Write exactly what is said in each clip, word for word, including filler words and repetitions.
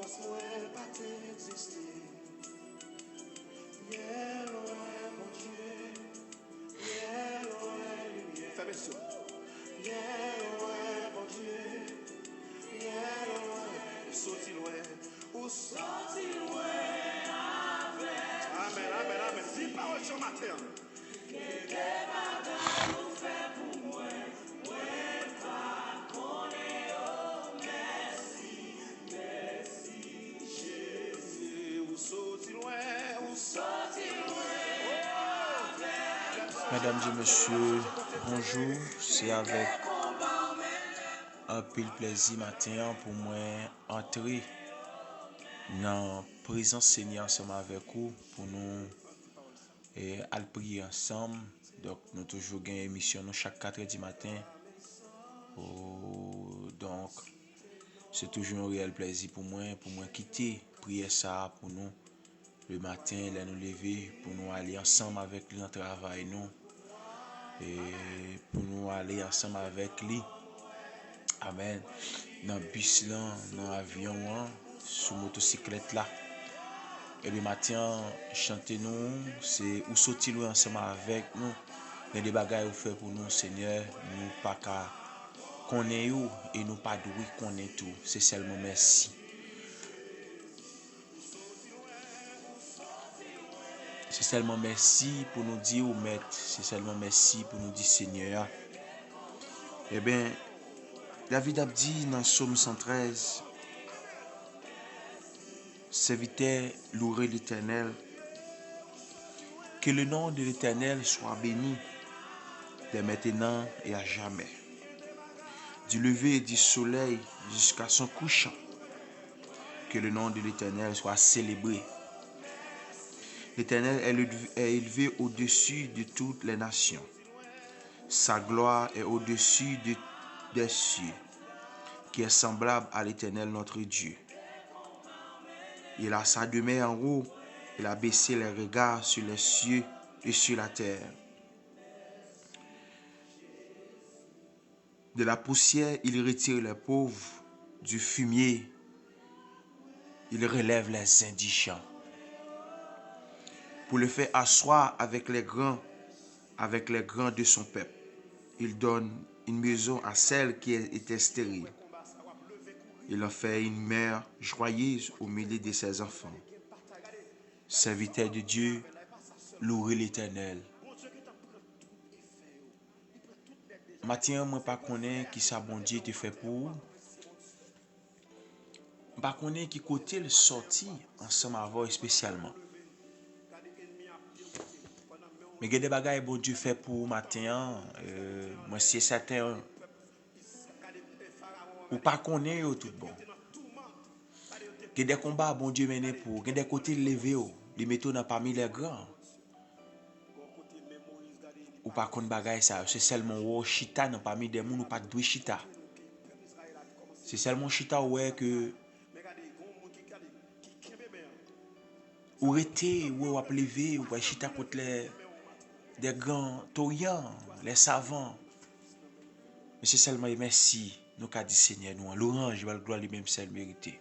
Mwen pa t egziste. Byen lwen, Bondye. Byen lwen, limyè. Fèmen sou. Byen lwen, Bondye. Byen lwen. Ou soti lwen. Ou soti lwen avèk. Amèn, amèn, amèn. Li pawòl Jan maten an. Gen de bagay ou fè pou mwen, mwen pa konnen yo. Mèsi, mèsi, Jezi. Ou soti lwen, ou soti lwen. Medam e mesye, bonjou. Se avèk anpil plèzi maten an pou mwen antre nan prezans Senyè ansanm avèk ou pou nou e al priye ansanm. Donk, nou toujou gen emisyon nou chak katrè di maten. O, donk, se toujou yon reyèl plèzi pou mwen, pou mwen kite priyè sa a pou nou le maten, lè nou leve, pou nou ale ansanm avèk li nan travay nou, e pou nou ale ansanm avèk li. Amèn. Nan bis lan, nan avyon an, sou motosiklèt la. Ebyen, maten an, chante nou, se ou soti lwen ansanm avèk nou. Gen de bagay ou fè pou nou, Senyè, nou pa ka konnen yo e nou pa dwe konnen tou. Se sèlman mèsi. Se sèlman mèsi pou nou di ou Mèt. Se sèlman mèsi pou nou di Senyè a. Ebyen, David ap di nan Sòm san trèz, Serviteur, louez l'Éternel. Que le nom de l'Éternel soit béni, dès maintenant et à jamais. Du lever du soleil jusqu'à son couchant, que le nom de l'Éternel soit célébré. L'Éternel est élevé, est élevé au-dessus de toutes les nations. Sa gloire est au-dessus de, des cieux. Qui est semblable à l'Éternel notre Dieu? Il a sa demeure en haut, il a baissé les regards sur les cieux et sur la terre. De la poussière, il retire les pauvres, du fumier, il relève les indigents. Pour le faire asseoir avec les grands, avec les grands de son peuple. Il donne une maison à celle qui était stérile. Il en fait une mère joyeuse au milieu de ses enfants. Serviteur de Dieu, louez l'Éternel. Maten an, mwen pa konnen ki sa Bondye te fè pou ou. M pa konnen ki kote l sòti ansanm avè w espesyalman. Men gen de bagay Bondye fè pou ou maten an, e, mwen si e sèten, ou pa konnen yo tout bon. Gen de konba Bondye mennen pou ou, gen de kote l leve w, li mete w nan pami lè gran. Ou pa konn bagay sa yo. Se sèlman w wè w chita nan pami de moun ou pa t dwe chita. Se sèlman w chita w wè ke ou rete, ou wè w ap leve, ou pral chita kot lè de gran toryan, lè savan. Men se sèlman e mèsi nou ka di Senyè nou an. Lwanj, ba l glwa li menm sèl merite.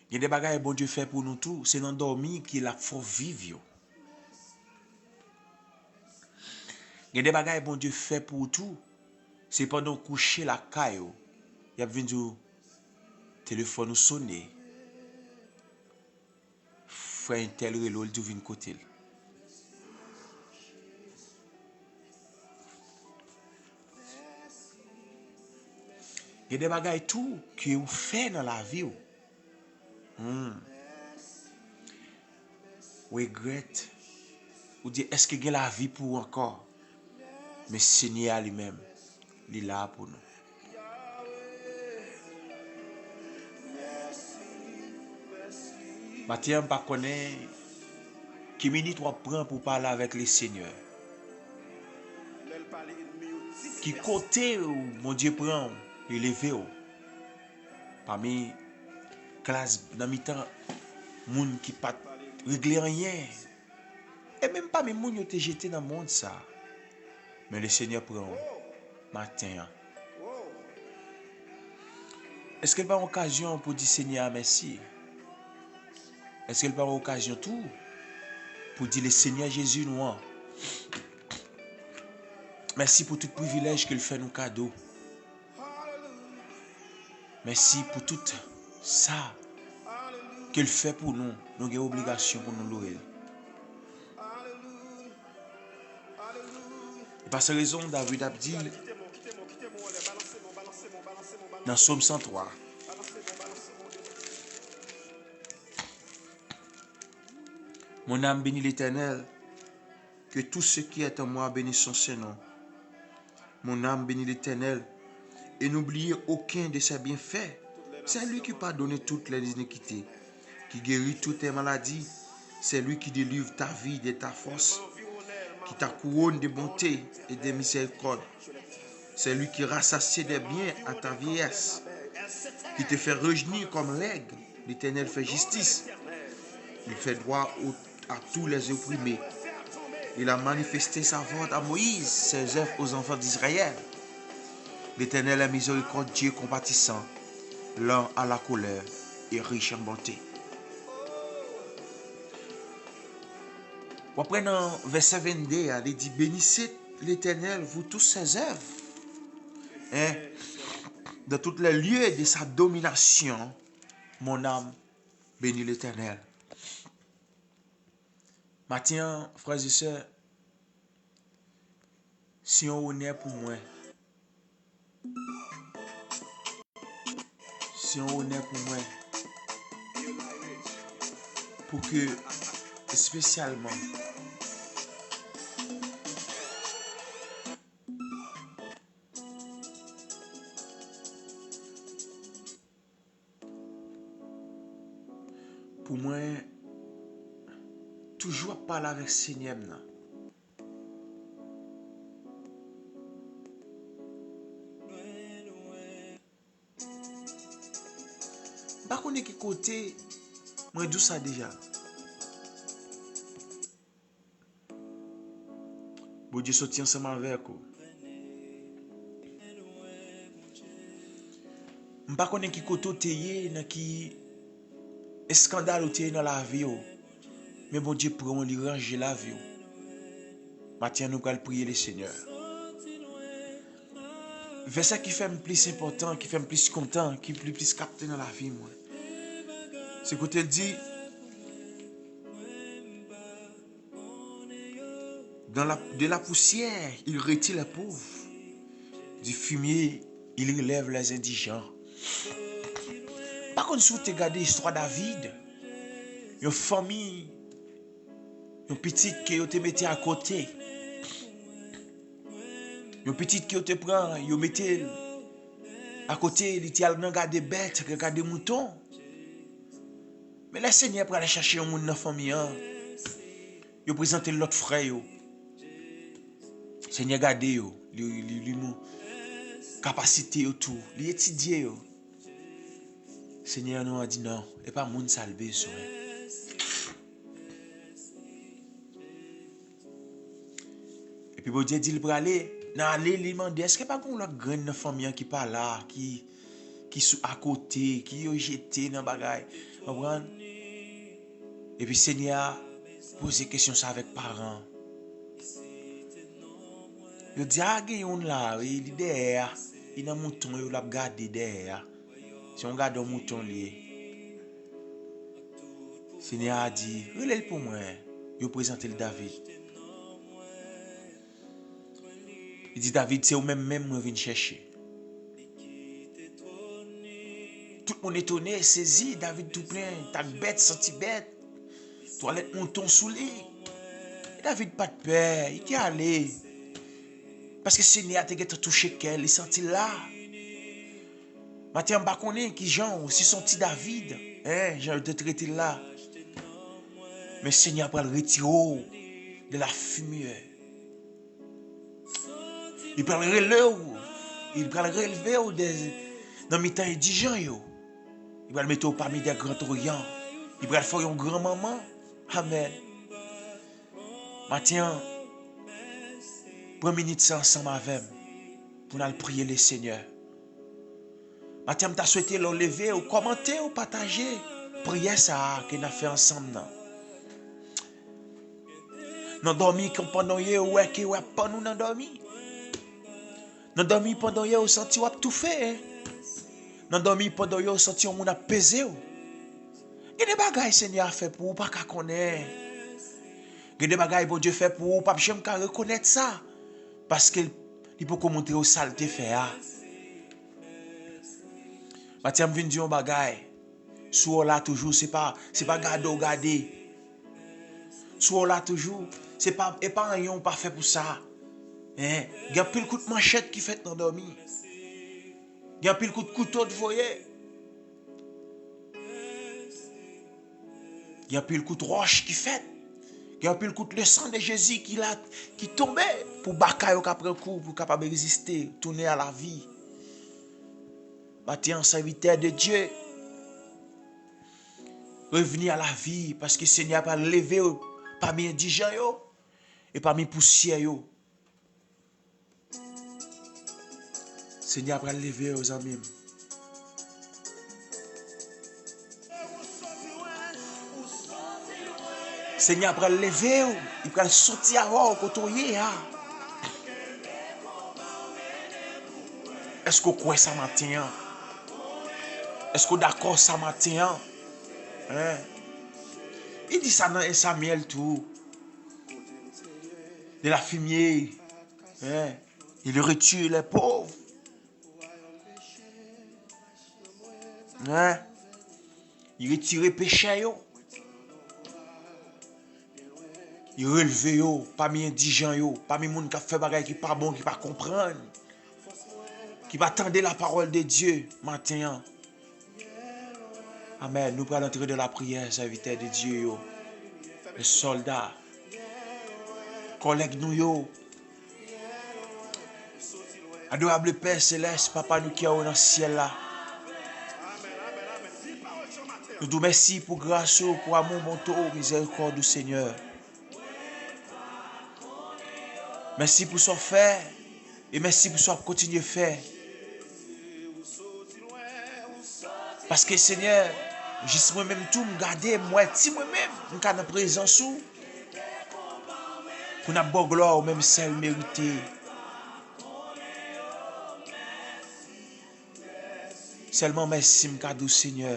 Gen de bagay Bondye fè pou nou tou, se nan dòmi ke l ap fè w viv yo. Gen de bagay Bondye fè pou ou tou, se pandan w kouche lakay ou, y ap vin di w, telefòn ou sone, frè entèl rele w, l di w vin kote l. Gen de bagay tou ke ou fè nan lavi w. Hmm. Regrèt. Ou di, èske gen lavi pou ou ankò? Men Senyè a li menm, li la pou nou. Maten an, m pa konnen ki minit w ap pran pou w pale avèk Lesenyè. Ki kote w Bondye pran w, li leve w pami klas, nan mitan moun ki pa t regle anyen, e menm pami moun yo te jete nan mond sa a. Men Lesenyè pran w maten an. Èske l pa yon okazyon pou di Senyè a mèsi? Èske l pa yon okazyon tou pou di le Senyè Jezi nou an mèsi pou tout privilèj ke l fè nou kado? Mèsi pou tout sa ke l fè pou nou. Nou gen obligasyon pou nou loure l. E pa san rezon, David ap di l nan Sòm san twa, Mon âme bénit l'Éternel, que tout ce qui est en moi bénisse son saint nom. Mon âme bénit l'Éternel, et n'oubliez aucun de ses bienfaits. C'est lui qui pardonne toutes les iniquités, qui guérit toutes les maladies. C'est lui qui délivre ta vie de ta force, qui t'a couronne de bonté et de miséricorde. C'est lui qui rassasie des biens à ta vieillesse, qui te fait revenir comme l'aigle. L'Éternel fait justice. Il fait droit au- à tous les opprimés. Il a manifesté sa force à Moïse, ses œuvres aux enfants d'Israël. L'Éternel est miséricordieux, compatissant, lent à la colère et riche en bonté. W ap wè nan vèsè vennde a, li di, Bénissez l'Éternel, vous tous ses œuvres. Hein? Dans tous les lieux de sa domination, mon âme bénit l'Éternel. Maten an, frè e sè, se yon onè pou mwen. Se yon onè pou mwen. Pou ke, espesyalman, pou mwen toujou ap pale avèk Senyè m nan. M pa konnen ki kote, mwen di w sa deja. Bondye soti ansanm avèk ou. M pa konnen ki kote w te ye, nan ki eskandal ou te ye nan lavi w, men Bondye pran w, li ranje lavi w. Maten an, nou pral priye le Senyè. Vèsè ki fè m plis enpòtan, ki fè m plis kontan, ki pli plis kapte nan lavi mwen, se kote l di, Dans la, de la poussière, il retire les pauvres. Du fumier, il relève les indigents. M pa konn si w te gade istwa David, yon fanmi, yon pitit ke yo te mete akote. Yon pitit ke yo te pran, yo mete l akote, li te al nan gade bèt, gade mouton. Men lè Senyè pral chache yon moun nan fanmi an, yo prezante l lòt frè yo. Senyè gade yo, li, li, li mou kapasite yo tou, li etidye yo. Senyè nou an di non, e pa moun sa l bezwen. Epi Bondye di l prale, nan ale li mande, èske pa gen yon lòt grenn nan fanmi an ki pa la, ki, ki sou akote, ki yo jete nan bagay? Konprann? Epi Senyè a poze kesyon sa avèk paran. Yo di, a, gen youn la, wi, li dèyè a. Li nan mouton yo, l ap gade dèyè a. Se yon gadò mouton li ye. Senyè a di, rele l pou mwen. Yo prezante l David. Li di, David, se ou menm menm mwen vin chèche. Tout moun etone, sezi, David tou plen, tak bèt, santi bèt, twalèt mouton sou li. E David pa t pè, li te ale. Paske Senyè a te gentan touche kè l, li santi l la. Maten an, m pa konnen kijan w, si se yon ti David, en, jan yo te trete l la. Men Senyè a pral retire w de la fimye. Li pral rele w, li pral relve w de, nan mitan endijan yo. Li pral mete w pami de gran toryan. Li pral fè w yon gran manman. Amèn. Maten an, pran minit sa ansanm avè m pou n al priye le Senyè. Maten an, m ta swete lè w leve, ou kòmante, ou pataje priyè sa a ke n ap fè ansanm nan. Nan dòmi, pandan w ye, ou wè ke w ap pann ou nan dòmi. Nan dòmi, pandan w ye, ou santi w ap toufe. Nan dòmi, pandan w ye, ou santi yon moun ap peze w. Gen de bagay Senyè a fè pou ou, ou pa ka konnen. Gen de bagay Bondye fè pou ou, ou p ap janm ka rekonèt sa. Paske li poko montre w sa l te fè a. Maten an, m vin di yon bagay. Si w la toujou, se pa, se pa gade w gade. Si w la toujou, se pa, e pa anyen w pa fè pou sa. Hein? Gen anpil kout manchèt ki fèt nan dòmi. Gen anpil kout kouto t voye. Gen anpil kout wòch ki fèt. Gen anpil kout le sang de Jésus ki la, ki tonbe pou baka yo ka pran kou, pou kapab egziste, tounen a lavi. Maten an, sèvitè de Dye, revni a lavi, paske Senyè a pral leve w pami endijan yo e pami pousyè yo. Senyè a pral leve w, zanmi m. Senyè a pral leve w, li pral soti avè w kote w ye a. Èske w kwè sa maten an? Èske w dakò sa maten an? Hein? Li di sa nan en Samyèl tou. De la fumée, hein? Il retire les pauvres. Hein? Li retire pechè yo. Li relve yo pami endijan yo, pami moun k ap fè bagay ki pa bon, ki pa konprann, ki pa tande la parole de Dieu maten an. Amèn. Nou pral antre nan lapriyè, sèvitè de Dye yo, les soldats, kòlèg nou yo. Adorable Père Céleste, Papa nou ki anwo nan syèl la. Nou di w mèsi pou gras ou, pou amou, bonte w, mizèrikòd ou, Senyè. Mèsi pou sa w fè, e mèsi pou sa w ap kontinye fè. Paske, Senyè, jis mwen menm tou, m gade, m wè ti mwen menm, m ka nan prezans ou. Pou n ap ba w glwa ou menm sèl merite. Sèlman mèsi m ka di w, Senyè.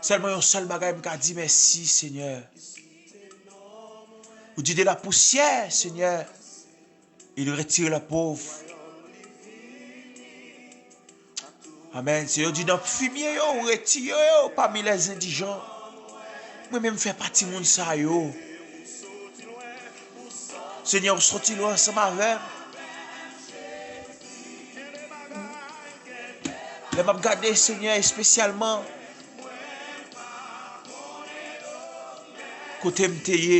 Sèlman yon sèl bagay m ka di, mèsi, Senyè. Ou di de la poussière, Senyè, il retire le pauvre. Amèn. Se yo di nan fimye yo, ou retire yo pami les indigents. Mwen menm fè pati moun sa yo. Senyè, ou soti lwen ansanm avè m. Lè m ap gade, Senyè, espesyalman kote m te ye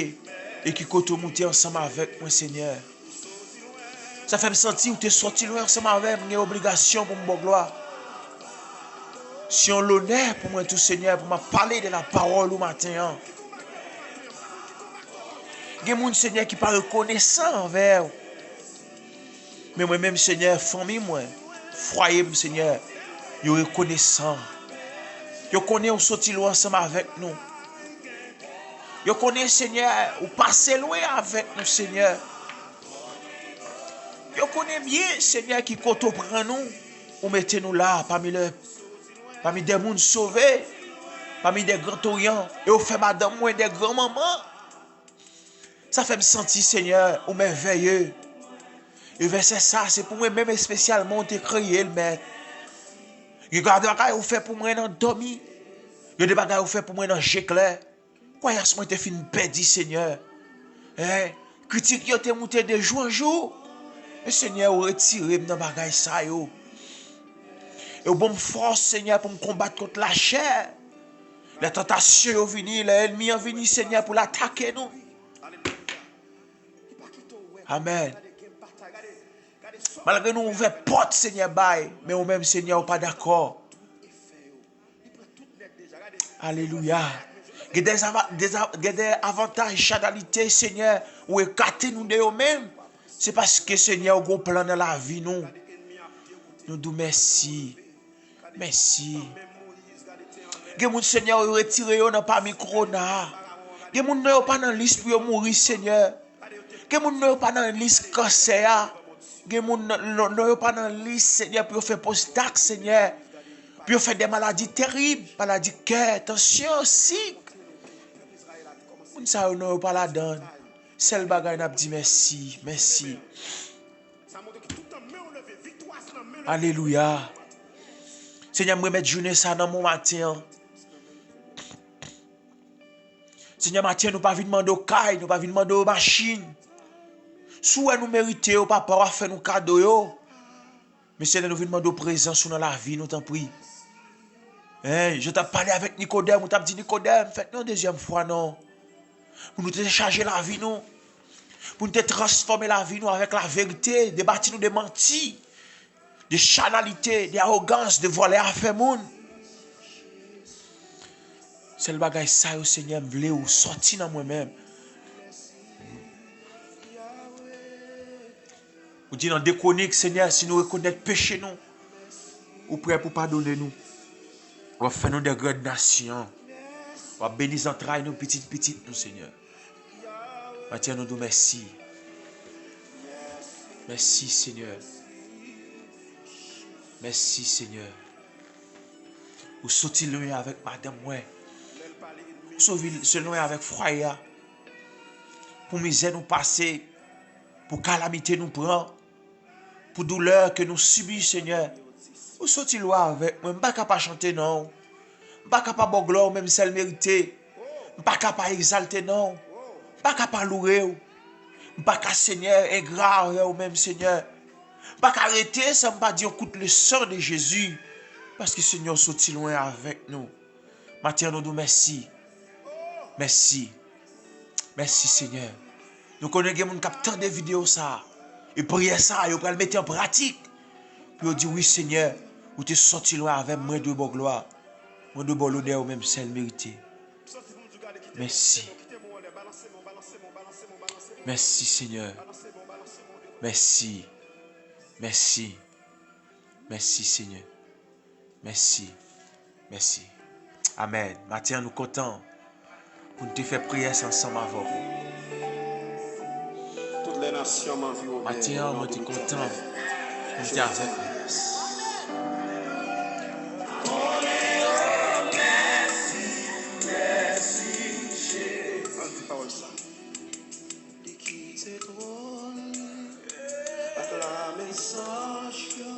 e ki kote w moute ansanm avèk mwen, Senyè. Sa fè m santi ou te soti lwen ansanm avè m, m gen obligasyon pou m ba w glwa. Se yon lonè pou mwen tou, Senyè, pou m ap pale de lapawòl ou maten an. Gen moun, Senyè, ki pa rekonesan anvè w. Men mwen menm, Senyè, fanmi mwen, fwaye m, Senyè, yo rekonesan. Yo konnen ou soti lwen ansanm avèk nou. Yo konnen, Senyè, ou pase lwen avèk nou, Senyè. Yo konnen byen, Senyè, ki kote ou pran nou, ou mete nou la, pami lè, pami de moun sove, pami de gran toryan, e ou fè madanm mwen de gran manman. Sa fè m santi, Senyè, ou mèvèye. E vèsè sa, se pou mwen menm espesyalman ou te kreye l, Mèt. Gen de bagay ou fè pou mwen nan dòmi. Gen de bagay ou fè pou mwen nan je klè. Kwayans mwen te fin pèdi, Senyè. Hein? Kritik yo te moute de jou an jou. Men, Senyè, ou retire m nan bagay sa yo. E ou ban m fòs, Senyè, pou m konbat kont lachè. Lè tantasyon yo vini, lè ènmi an vini, Senyè, pou l atake nou. Amèn. Malgre nou ouvè pòt, Senyè, bay, men ou menm, Senyè, ou pa dakò. Alelouya. Gen de ava-, de za-, gen de avantaj, chanalite, Senyè, ou ekate nou de yo menm. Se paske, Senyè, ou gon plan nan lavi nou. Nou di w mèsi. Mèsi. Gen moun, Senyè, ou retire yo nan pami kowona a. Gen moun, non yo pa nan lis pou yo mouri, Senyè. Gen moun, non yo pa nan lis kansè a. Gen moun, non, non yo pa nan lis, Senyè, pou yo fè pwostat, Senyè. Pou yo fè de maladi terib, maladi kè, tansyon, sik. Moun sa yo, non yo pa ladan l. Sèl bagay n ap di mèsi, mèsi. Alelouya. Senyè, m remèt jounen sa nan men w maten an. Senyè, maten an, nou pa vin mande w kay, nou pa vin mande w machin. Si w wè nou merite yo, papa, w ap fè nou kado yo. Men Senyè, nou vin mande w prezans ou nan lavi nou, tanpri. Hein, jan w t ap pale avèk Nikodèm, ou t ap di, Nikodèm, fèt nou yon dezyèm fwa non. Pou nou te chaje lavi nou. Pou nou te transfòme lavi nou avèk laverite, debati nou de manti, de chanalite, de awogans, de vòlè afè moun. Sèl bagay sa yo, Senyè, m vle ou sòti nan mwen menm. Ou di nan de Kwonik, Senyè, si nou rekonèt peche nou, ou prè pou padone nou. W ap fè nou de grann nasyon. W ap beni zantray nou, pitit pitit nou, Senyè. Maten an, nou di w mèsi. Mèsi, Senyè. Mèsi, Senyè. Ou soti lwen avèk madanm mwen. Ou soti lwen avèk fwaye a. Pou mizè nou pase, pou kalamite nou pran, pou doulè ke nou sibi, Senyè. Ou soti lwen avèk mwen, m pa ka pa chante non. M pa ka pa ba w glwa ou menm sèl merite. M pa ka pa egzalte non. M pa ka pa loure w. M pa ka, Senyè, engra avè w menm, Senyè. M pa ka rete san m pa di yon kout le sang de Jésus. Paske, Senyè, w soti lwen avèk nou. Maten an, nou di w mèsi. Mèsi. Mèsi, Senyè. Nou konnen gen moun k ap tande videyo sa a. E priyè sa a, yo pral mete an pratik. Pou yo di, wi, Senyè, ou te sòti lwen avè m, mwen dwe ba w glwa. Mwen dwe ba w lonè ou menm sèl merite. Mèsi. Mèsi, Senyè. Mèsi. Mèsi. Mèsi, Senyè. Mèsi. Mèsi. Amèn. Maten an, nou kontan pou n te fè priyè sa ansanm avè w. Tout lè nasyon m anvi w byen. Maten an, mwen te kontan pou n te avèk nou. Ann di pawòl sa. Li kite twòn li ak lame zanj yo.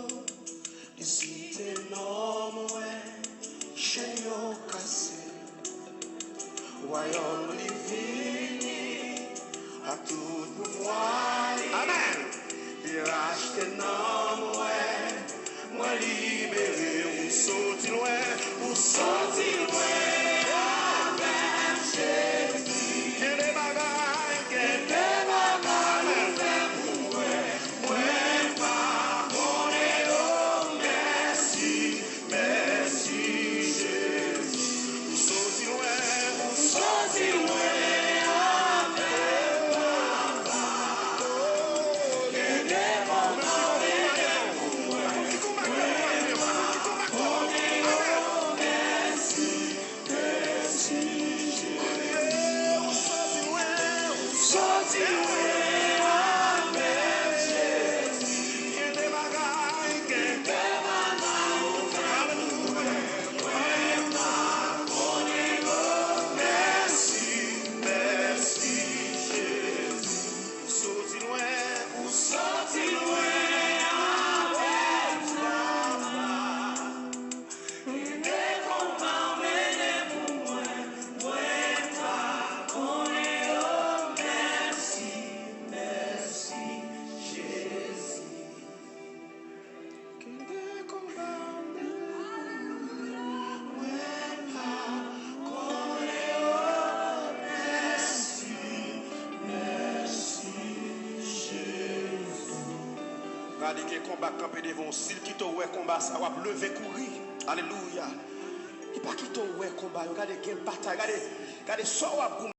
Li site non mwen, chenn yo kase. Wayòm li vini ak tout pouvwa li. Amèn. Li rachte nanm mwen, mwen libere. Ou soti lwen, ou soti lwen avèk Jezi. Gen de bagay, gen de bagay ou fè pou mwen. Mwen pa konnen yo. Mèsi, mèsi Jezi. Ou soti lwen, ou soti lwen avèk papa. Gen de konba ou mennen pou mwen. Mwen pa konnen yo. Mèsi. Mèsi Jezi. Ou soti lwen, ou soti lwen avèk Jezi. Gen de bagay, gen de bagay ou fè pou mwen. Mwen pa konnen yo. Mèsi, mèsi Jezi. Ou soti lwen, ou soti lwen avèk papa. Gen de konba w mennen pou mwen, mwen pa konnen yo. Mèsi, mèsi Jezi. Gen de konba w mennen pou mwen, mwen pa konnen yo. Mèsi, mèsi Jezi. Gade gen konba k kanpe devan w. Si l kite w wè konba sa, w ap leve kouri. Alelouya. Li pa kite w wè konba yo. Gade gen batay. Gade, gade sa w ap goumen.